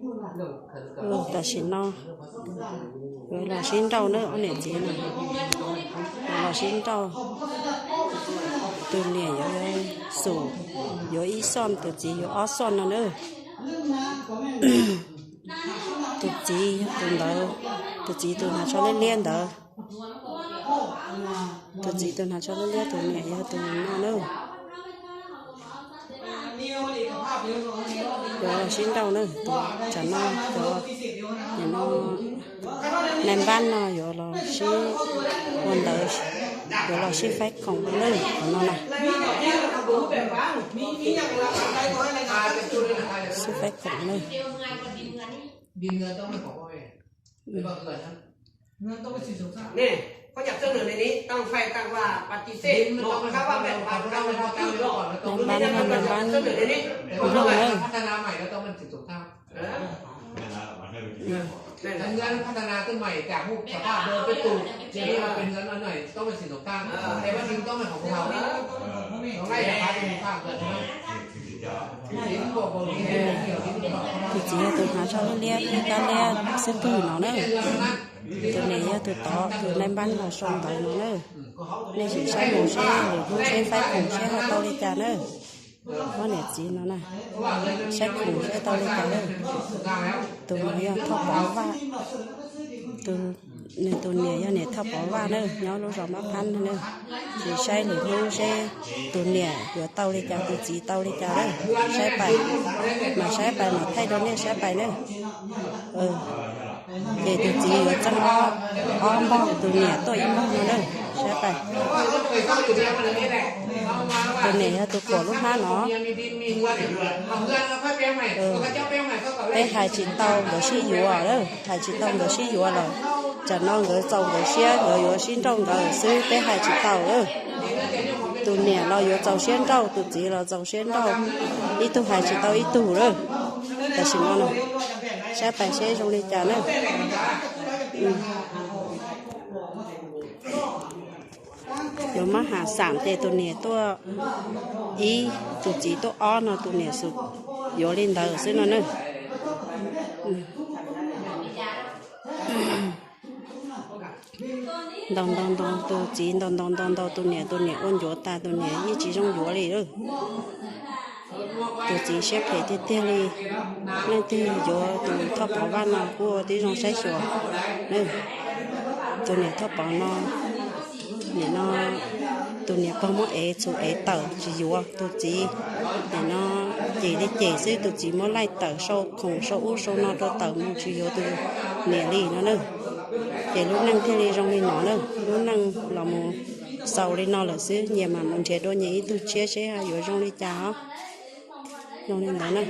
Tam sim no yuav los sib nrauj na, ob niam txiv no yuav los sib nrauj. Tus niam yuav xum, yuav ib xoj, tus txiv yuav ob xoj no na. Tus txiv tus ntawd, tus txiv tus hnav tsho liab liab ntawd, tus txiv tus hnav tsho liab liab, tus niam yog tus no na. Yuav los sib nrauj na, tsam no cov, nim no nai npab no yuav los sib ua ntawv, yuav los sib faib khoom na, qhov no na. Sib faib khoom na. Nai npab no, nai npab no, nplooj na. Tus txiv yog tus hnav tsho liab liab, kab liab xib twg no na. Tus niam yog tus tod, tus nai npab no sau ntawv no na. Nej sim saib mus seb lwm hnub seb faib khoom seb ho tau li cas na. Ob niam txiv no na, saib khoom seb tau li cas na. Tus no yog Thoj Pov Vaj, nws tus niam yog niam Thoj Pov Vaj na, nyob lub zos Mab Phab na. Sim saib lwm hnub seb tus niam yuav tau li cas, tus txiv tau li cas na. Saib pais, mas saib pais mas thaij rau nej saib pais na. Ces tus txiv yuav txeeb ob npog, tus niam tuaj ib npog no na. Saib pais, tus niam yog tus kuam lub hnab no. Peb hais tsis tau nkawd sib yuav lawm, hais tsis tau nkawd sib yuav lawm. Tsam no nkawd txaus nkawd siab, nkawd yuav sib nrauj nkawd xwb, peb hais tsis tau lawm. Tus niam los yuav txaus siab nrauj, tus txiv los txaus siab nrauj, ib tug hais tsis tau ib tug lawm. Tam sim no saib pais seb zoo li cas na. Yuav muab has xam ces tus niam tuaj ib, tus txiv tuaj ob no, tus niam xub yuav li ntawd xwb no na. Ntaus ntaus ntaus tus txiv, ntaus ntaus ntaus ntaus tus niam, tus niam ua ncuav tas, tus niam yeej tsis zoo yuav li lawm. Tus txiv siab phem tiag tiag li. Leej twg yuav tus Thoj Pov Vaj no kuj ua tib zoo saib xyuas. Tus niam Thoj Pov no, nim no tus niam pog muab ev txhuv ev tawm tsis yuav tus txiv. Nim no cem li cem xwb, tus txiv muab laij tawm sau khoom sau ub sau no rau tawm mus tsis yuav tus niam li no na. Ces lub neej thiaj li zoo li no na, lub neej los mus xaus li no lawm xwb, nyias mam mus nrhiav dua nyias ib tug tshiab seb yuav zoo li cas os. Zoo li ntawd na.